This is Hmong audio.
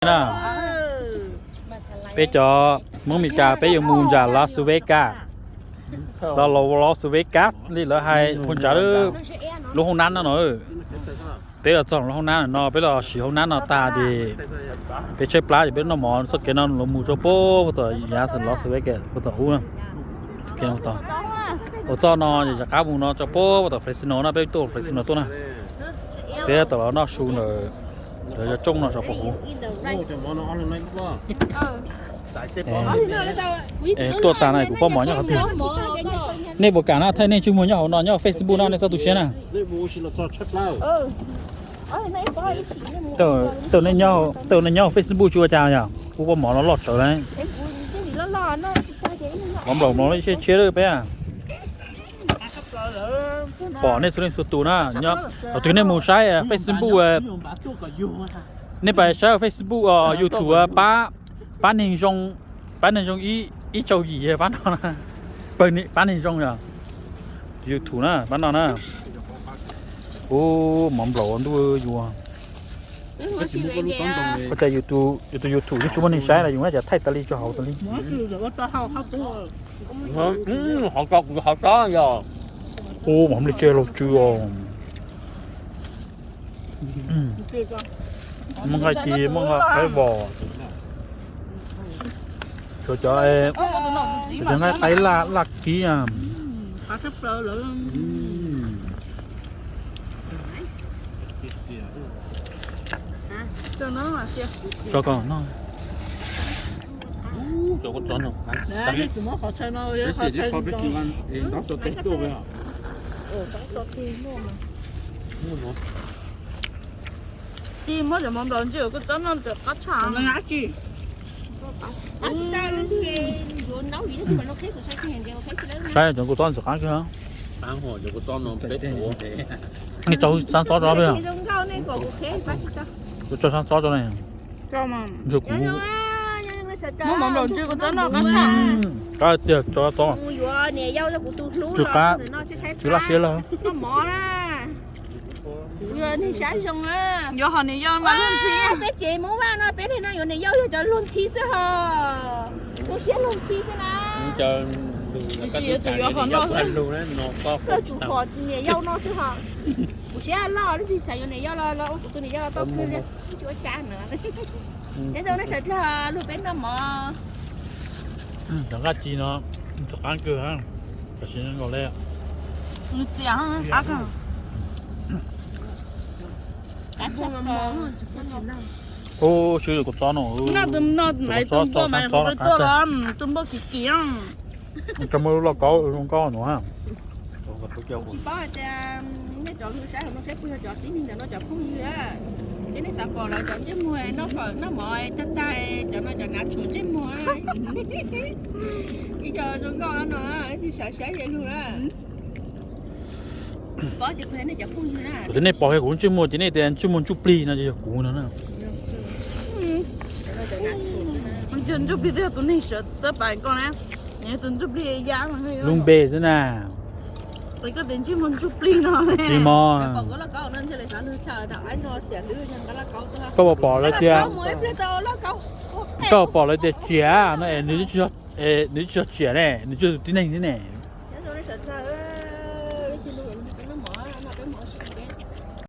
na. Peb cov Hmoob Meskas peb yuav mus ntsam Las Vegas. Los los Las Vegas li lawv hais puag ntsam lub hoob nab no no. Peb los txog lub hoob nab no, peb los siv hoob nab no tas ces peb tshaib plab ces peb noj mov txoj kev no los mus rau puag tom yav Las Vegas puag tom ub. Ua txoj no rov qab mus no rau puag tom Fresno na, peb tuaj Fresno tuaj na. Peb tau los noj su ntawm lawv cov rooj no rau puag huv. Tuaj tas no kuv pab mov nyob qhov twg? Nej puas kam na, thaij nej ntsej muag nyob hauv no, nyob Facebook no, nej txhob tu siab na. Tau nej nyob Facebook tsis ua cas yom, kuv pab mov no loj tsawv lawm. Mov nplaum mov tshiab tshiab lawm peb. Pom nej txhua leej txhua tus na, thaum twg nej mus saib Facebook, nej pab saib Facebook, YouTube, pab neeg zoo, pab neeg zoo ib tsaug yim pab no, pab neeg zoo yog YouTube na pab no na. Ub, mov nplaum ntuj yuav. Ua cas yus tus YouTube yeej tsis muaj neeg saib los yus muab cov thaij tas li tso hauv tas li. Ub, mov nplaum tseg laug tsw os. Muaj nqaij ci, muaj nqaij qaib vos, cov, cov nqaij qaib laj kib. Tso koj noj. Muab cov mov nplaum ntsej kuv txob noj ntxim qab tshaj. Saib cov kuv txob ntxim qab kiag. Nej tso sab txob tso peb. Kuv tso sab txob tso ne. Ntshe kuv, muab mov nplaum ntsej kuv txob noj qab tshaj. Qab tiag tso txob. Tsw qab, tsw laj siab lawm. Noj mov na. Kuv yog neeg saib zoo na. Yuav hom niam yau mas luag ntxhi. Peb tsev Hmoob Vaj no peb neeg no yuav niam yau yog cov luag ntxhi xwb hos. Luag siab luag ntxhi xwb na. Tab sis yuav tsum yuav hom noj xwb. Luag tsum hom niam yau no xwb hos. Kuv siab loj leej twg xav yuav niam yau los los ua kuv tus niam yau los tau pw li, tsis ua cas na. Nyob zoo nej sawv daws, luag peb noj mov. Cov nqaij ci no ntxim qab kawg, tam sim no nkaus li. Ub, swb kuv txob no. Noj tus no, tus npua mas tus npua kim kim. Koj muab lub lauj kaub zoo nkauj no. Tsis paub hais tias nej cov hlub saib hauv no saib puas yog cov tib neeg ntawm no cov phooj ywg, ces nej xav pom lawv cov ntsej muag noj fawm noj mov tag tag, cov no cov nav tshuav ntsej muag. Ib co zoo nkauj no, tsis sawv saib ze lug na. Tsis paub ces kuv hais nej cov phooj ywg na. Thaum twg nej pom kiag kuv ntsej muag ces nej tias ntsej muag ntsuj plig no ces yog kuv no na. Ntsuj plig twb yog tus neeg sawv txawb pas koj na, tus ntsuj plig ya lub npe xwb na. Koj tias ntsej muag ntsuj plig no. Tsis mog. Koj pom lawv tias, koj pom lawv tias tsiam no es nws twb tsis yog tsiam ne, nws tsuas yog tus tib neeg xwb ne.